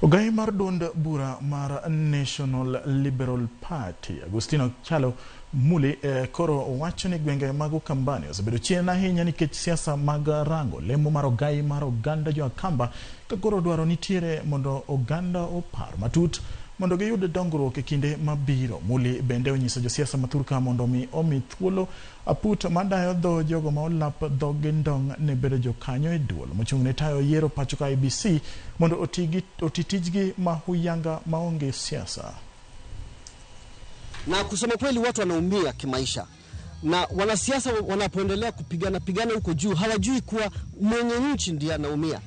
Ogai mar duond bura mar National Liberal Party, Agustino Kyalo Muli, koro wacho ni gwenge mag Ukambani osebedo chien ahinya nikech siasa mag rango lemo mar ogai mar oganda jo Akamba, ka koro dwaro nitiere mondo oganda opar matut mondo giyud dongruok e kinde mabiro. Muli bende onyiso josiasa mathurka mondo mi omi thuolo aput madayo dho jogo ma olap dhogi ndong' ne bedo jokanyo e duol mochung' ne tayo yiero pacho ka IEBC mondo oti tijgi ma huyanga maonge siasa. Na kusema kweli watu wanaumia kimaisha, na wanasiasa wanapoendelea kupigana pigana huko juu hawajui kuwa mwenye nchi ndiye anaumia.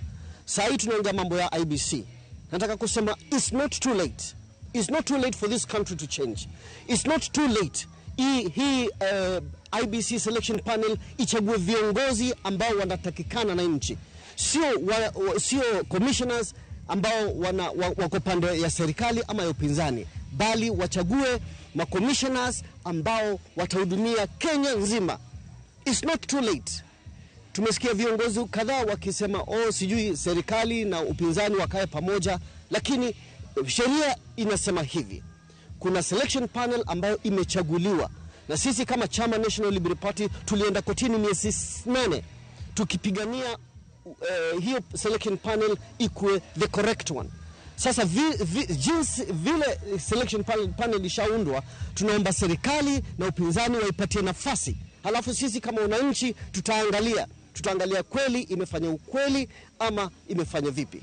Saa hii tunaongea mambo ya IEBC. Nataka kusema it's not too late. It's not too late for this country to change. It's not too late. Hii IEBC selection panel ichague viongozi ambao wanatakikana na nchi, sio commissioners ambao wako pande ya serikali ama ya upinzani, bali wachague ma commissioners ambao watahudumia Kenya nzima. It's not too late. Tumesikia viongozi kadhaa wakisema oh, sijui serikali na upinzani wakae pamoja, lakini sheria inasema hivi. Kuna selection panel ambayo imechaguliwa, na sisi kama chama National Liberal Party tulienda kotini miezi 8 tukipigania hiyo selection panel ikuwe the correct one. Sasa jinsi vile selection panel ishaundwa, tunaomba serikali na upinzani waipatie nafasi. Halafu sisi kama wananchi tutaangalia kweli imefanya ukweli ama imefanya vipi.